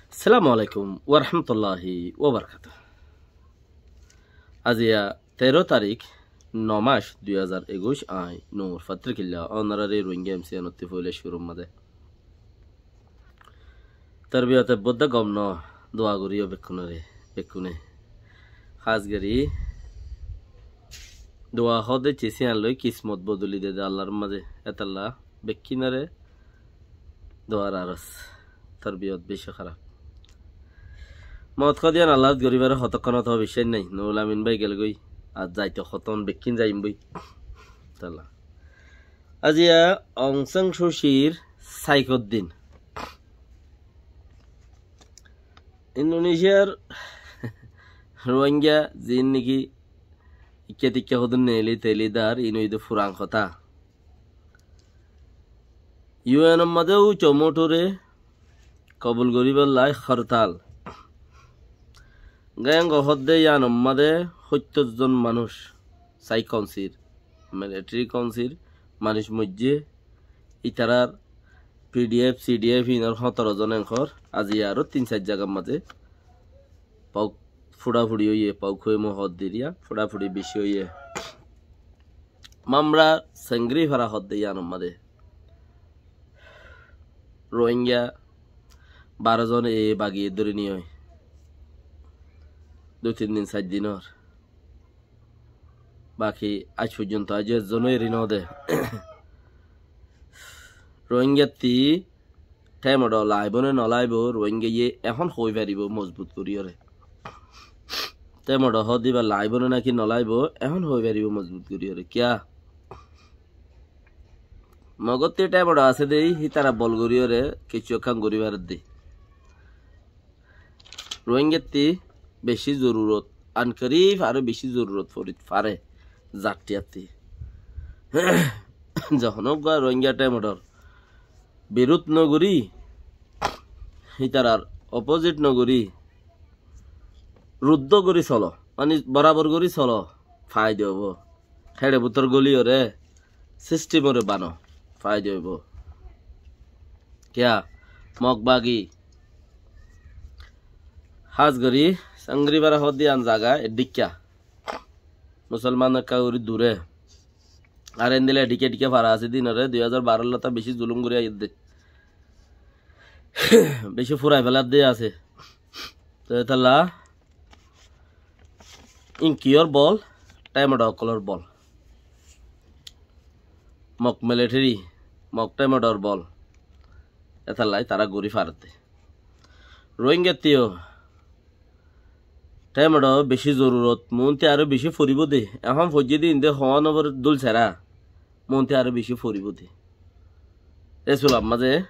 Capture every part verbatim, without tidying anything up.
Assalamu alaikum warahmatulláhi wabarakátuhu. Aziya teró tarík, no mac, dui házar ekuic, añí Nur Fatrikilla, ónorare Rohingya M C N ottú foila cúrur mazé. Torbiyot bodda gom no, dua goríyo bekkúnore, bekkúne. Hás gorí dua hoóde cisiyan loi kismot bodoli dede Allar mazé. Etolla bekkúnore duar aros. Torbiyot beci háraf. Moot hodiyan Allar goríbar hotokkon to biccác nái. Nurul Amin bái gelgói. Ar zaito hotón bekkún zaiyum boi. Etolla. Aziya Aung San Suu Kyi r saikor din. Indonesiar Rohingya zin niki ikká tikká hodún neeli teeli dar, in óilde furan hotá. U N or mazé uco mothore kobul goríbar lai hortal. Geng hoódde yián or mazé hóttor zon manúic, sai kounsir, military kounsir manúic moijjé, itarar P D F, C D F inor hótoro zon enkor, aziya aró tin sair zagar mazé fouk furafuri óiye, fouk hoiye mohoddír ya, furafuri beci óiye. Mamra Sengri fara hoódde yián or mazé Rohingya baró zon e bagi dóri niyói. Dui tin din, sair dinor. Baki aij foijjonto aijjó ezzon ó eri no de. Rohingyattí Themedo laibo né no laibo, Rohingyaye ehón hoi faribo mozbut goríyore. Themedo hoóde íba laibo né náki no laibo, ehón hoi faribo mozbut goríyore. Kiyá? Mogottí Themedo asé de, hítara bol goríyore kessú ekkán gorí faredde. Rohingyattí beci zorurot, ankorib aró beci zorurot forit fare zattí attí. Zehón uggwá Rohingya Themedor birud no gorí, hítarar opposite no gorí, ruddó gorí solo, mani borabor gorí solo, faida óibo. Héçe bútor goliyore, system ore bano, faida óibo. Kiyá? Mog bagi. Hás gorí Sangri Fara hoódde yián zaga eddikká. Musolman ekká gorí dure. Ar endilla eddikká eddikká fara asé dinore, dui házar baró lóta beci zulum gorí aiyér de. Beci furai felar de asé. Toi etolla in kiyór bol? Themedo ókkolor bol. Mog military, Mog Themedor bol. Etolla tará gorí faredde. Rohingyattí yó Themedo beci zorurot, muúnti aró beci foribó de. Ehón foijjé de inde hoónor dul sera. Muúnti aró beci foribó de. E sular mazé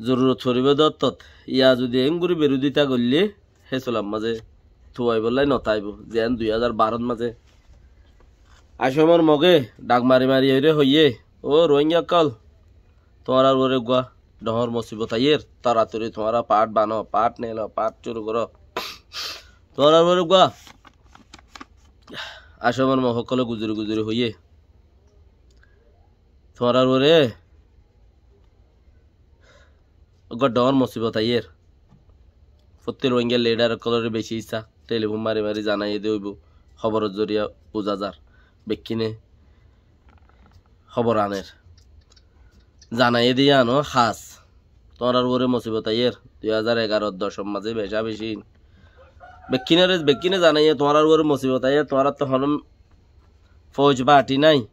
zorurot foribó de ottót. Yá zodi enggori birudita goillé, hé sular mazé tuaibolla no táibo. Zeén dui házar baró mazé Acomor Moge dhak mari mari ere hoiyé, "Ó Rohingya ókkol, tuáñrar uore uggwá dhoóñr mosibot aiyér, toratori tuáñra path bano, path nelo, path cúru goró." Tuáñrar uore uggwá Acomor Mog ókkole guzori guzori hoiyé, "Tuáñrar uore uggwá dhoóñr mosibot aiyér." Fottí Rohingya lidar ókkolore beci issá telifon mari mari zanaiyé de óibo, hóboror zoriya buzá zar. Bekkúne hóbor aner. Zanaiyé de yiáno hás. Tuáñrar uore mosibot aiyér. Dui házar egaró docor mazé beca beci. Bekkúnore, bekkúne zanaiyé tuáñrar uore mosibot aiyér, tuáñrattú honó fouj bathi nái.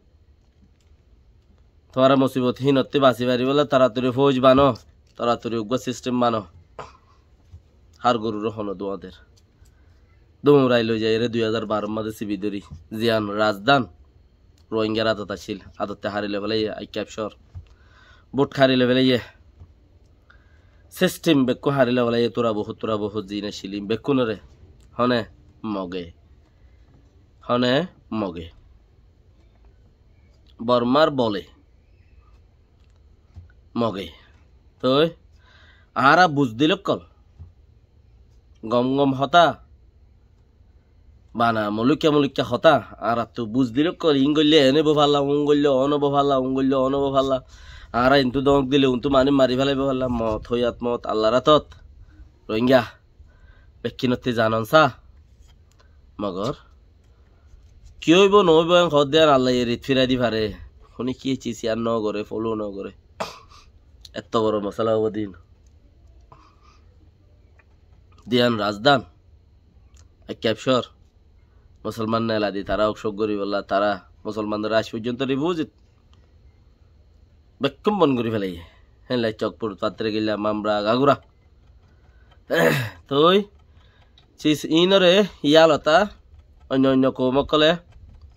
Tuáñra mosibot hínottí basi faribólla toratori fouj bano, toratori uggwá system bano. Hár goruró hono duáñder. Duñrai loi zaiyére dui házar baró mazé sibi dóri. Ziyan rajdán Rohingyar adot accíl, adotte hári loi felaiyé, aikká absor. Bút hári loi felaiyé. System bekkún hári loi felaiyé, tura bohút, tura bohút zin accíl, bekkúnore. Hone? Moge. Hone? Moge. Bormar bole. Moge. Toi añára buzdil ókkol. Gom gom hotá. Bana mulukka mulukka hotá. Añárattu buzdil ókkol. In goille en óibo falla, un goille on óibo falla, un goille on óibo falla. Añára intú dóñk dile untú manúic mari félaibo, Alla, moot hoiyat moot Allar átot. Rohingya, bekkúnottí zanon sá. Mogor ki óibo no óibo en hoódde ar Allaye rit firai di fare. Hone ki e cis iyan no gore, follow no gore. Etto boro mosala óibo din. Diyan razdan. Ekkebsor. Musolman nela di tara ok sok goribolla, tara musolmandor ac foijjonto refugee bekkún bon gori félaiye. Hénlai Chokpur, Patregilla, Mamra, Gagura. Toi cis inore iyalota oinno oinno koum okkole,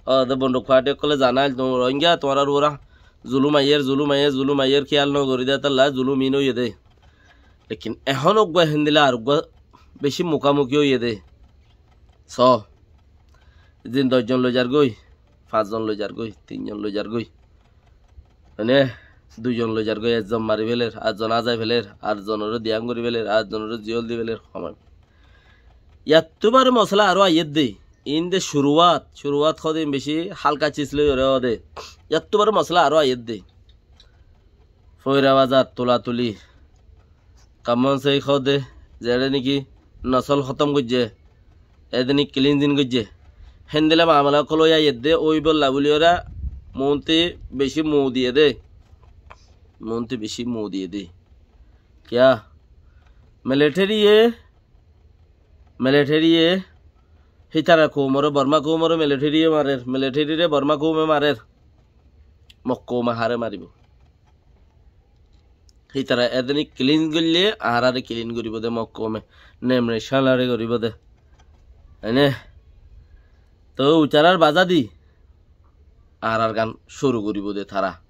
ode bonduk party okkole zanail, tum-, Rohingya tuáñrar uore zulum aiyer, zulum aiyer, zulum aiyer, kiyal no gori de, talla zulum in óiye de. Lekin ehón uggwá héndilla ar uggwá beci mukamuki óiye de. So, zin doc zon loi zargoi, fañs zon loi zargoi, tin zon loi zargoi. Mane, dui zon loi zargoi, ek zon mari feler, ar zon azai feler, ar zonore diyan gori feler, ar zonore jiyol di feler, homai. Yattú bare mosala aró aiyér de. Inde curuwat, curuwat hodin beci halka cis loi ore ode. Yattú bare mosala aró aiyér de. Foira bazar, tulatuli. Kamon sei hode, zere niki nosol hotom goijje, edini cleansing goijje. Hendila mamala kolo ya yedde oi bolla buli ora monti beci mu diye de. Monti beci mu diye de. Kiya? Military ye, military ye, hitara koumore, Borma koumore military ye marer, military re Borma koume marer. Mok koume hare maribo? Hitara edeni clean goille, añárare clean goribo de, Mok koume, nemre salare goribo de. Ene? To utarar bazadi añárar gan curu goribo de tara.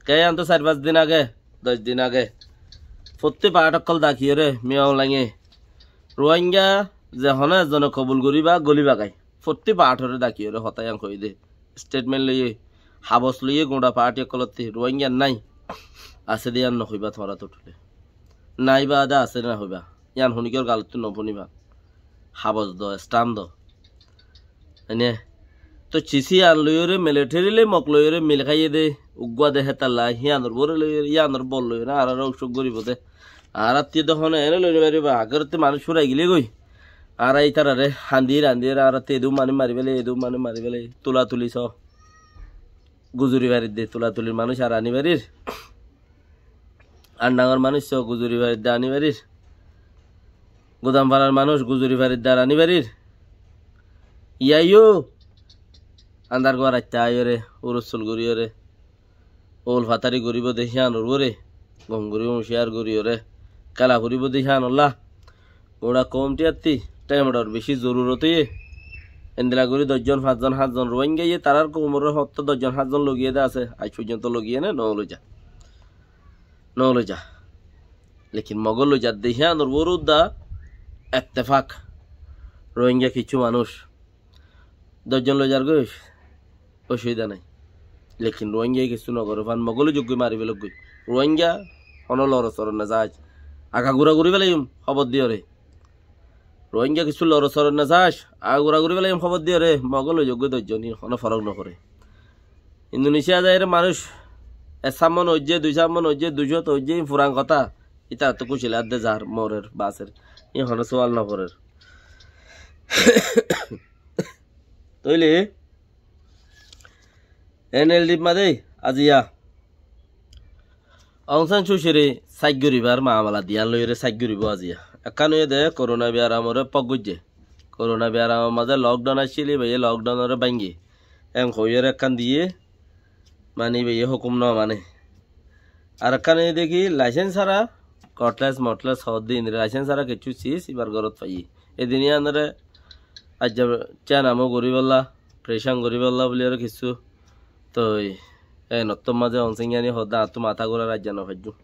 Ke iyan to sair fañs din age, doc din age. Fotti part okkol dakiyore, Miyaung Lange. Rohingya ze hono ezone kobul goriba, goliba gai. Fotti part ore dakiyore hotá iyan hoi de. Statement loiye, habos loiye, gura party okkolotti Rohingya nai. Ase de iyan no hoiba tuáñra totally. Nai baade ase na hoiba. Iyan hunikor galottu no funiba. Habos do, stamp do. Ene. To cisi iyan loiyore, military loi Mok loiyore mil haiye de, uggwa de hetalla, hiyanor bore loiyore, iyanor bol loiyore, añárare usuk goribo de. Añáratte de hone ene loi no fariba, agoratte manuc furai gile goi. Añára itarare handir handir, añáratte edu manuc mari fele, edu manuc mari fele, tula tuli so. Guzuri farir de, tula tulir manuc ar ani farir. Andangor manuc so guzuri farir de ani farir. Gudam farar manuc guzuri farir de ar ani farir. Iyayo andar guar aitta aiyore, urussul guriyore. Ul fatari goribo de hiyanor ugure. Gom gori uñciyar guriyore. Kela foribo de hiyanolla. Gura koum tiyatti temedor beci zorurot oye. Endila gori doc zon, fañs zon, hát zon Rohingya ye tarar koumor hotta doc zon, hát zon logiye de ase. Aij foijjonto logiye ne? No loija. No loija. Lekin Mogol loijar de hiyanor uore da ettefak. Rohingya kissú manuc doc zon loijar goi, osubida nai. Lekin Rohingya kissú no gore, fan Mogol oi zogoi mari felok goi. Rohingya hono loro soro no zai. Aga gura guri felaiyum, hobor diyore. Rohingya kissú loro soro no zai, aga gura guri felaiyum, hobor diyore. Mogol oi zogoi doc zon, hono forok no gore. Indonesia zaire manuc ek sammon oijje, dui sammon oijje, dui cót oijje, furan hotá. Ita to kucil adde zar, morer, baser. I hono sual no gorer. Toile N L D maze aziya Aung San Suu Kyi re saik guribar mamala diyan loiyore saik guribo aziya. Ekkan oye de korona biyaramore pok goijje. Korona biyaramor maze lockdown accili, baiye lockdown ore bangge. En hoiyore ekkan diye, mani baiye hukum no mane. Ar ekkan oye de ki license sara, cutlass mutlass hoódde indi license sara kissú sis ibar gorot faiye. Edin iyanore ajja cen amo guribolla, preshan guribolla buli aro kissú. Toi e nottor maze Aung San yani hoódde añáttu matá gurar, ajja no faijjum.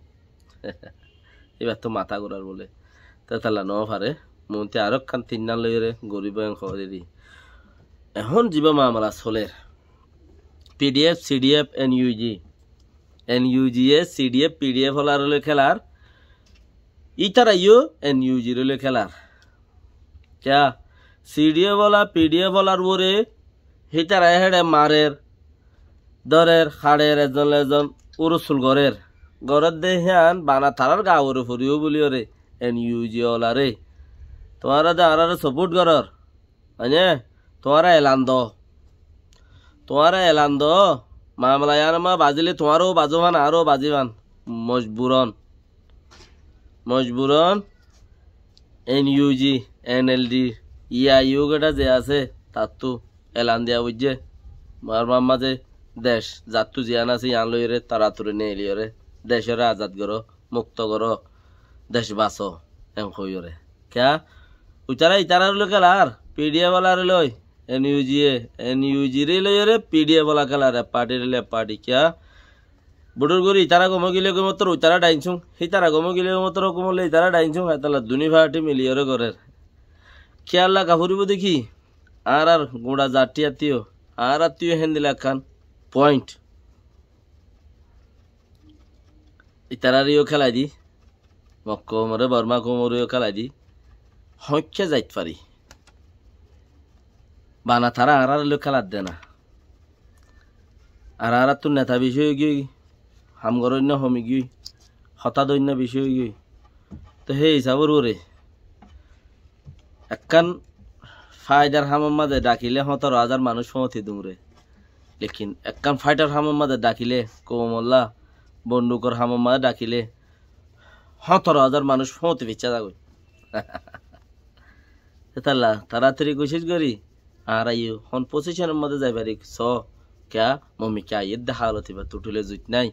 Ibar to matá gurar bole. Te tala no fare. Monti aro ekkan tinnan loiyore guribo en hoódde. Ehón ziba mamala soler. P D F, C D F, N U G. N U G e C D F, P D F olaré loi kelar. Itaraiyo N U G re loi kelar. Kiya? C D F ola, P D F olar uore hitara hére marer, dórer, haçer, ezon loi ezon urusul gorér. Gorér de híyan bana tarár gaore foriyó buliyóre, NUG olaré. Tuáñra de añáráre support gorór. Mane, tuáñra elan do. Tuáñra elan do. Mamela yíanor mazé bazíle tuáñrou bazó fán, añáráu bazí fán. Mojburon. Mojburon NUG, NLD, EIU geta ze asé, tattú elan diya foijjé. Bormar mazé dec zattú ziyán asé, yián loiyóre, toratori neeliyóre, decoré azad goró, mukto goró, dec basó, en hoiyóre. Kiyá? Uitará itarár loi kelar, PDF olaré loi, NUG e, NUG re loiyóre PDF ola kelar, ek party re loi ek party. Kiyá? Bútor gorí itará gomot gile gomottor uitará dhainsung, hítara gomot gile gomottor hukumot loi itará dhainsung, hétalla duní party miliyóre gorér. Kiyólla gafuribó de ki? Añárár guñça zattí attiyó, añáráttu yó héndilla ekkán point. Itaráre yó kélai di, Mog koumoré, Borma koumoré yó kélai di, hoóñikka zait fari. Bana tará añáráre loi kéladde na. Ar añáráttu neta beci óigiyoi, ham goróinna homi giyói, hotá doinna beci óigiyoi. Te hé hísabor uore ekkán faidar hamor mazé dhakilé hóñtoro házar manúic fóñti duñre. Lekin ekkán faidar hamor mazé dhakilé koumolla, bondukor hamor mazé dhakilé hóñtoro házar manúic fóñti ficcá zagói. Hétalla toratori kucíc gorí, añára yó hon posiconor mazé zai fari soó, kiyá momika aiyér de hálot ibá tutule zuit nái.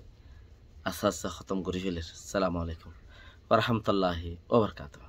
Asté asté hótom gorí féler. Assalamu alaikum wa rahmatullahi wa barakatuhu.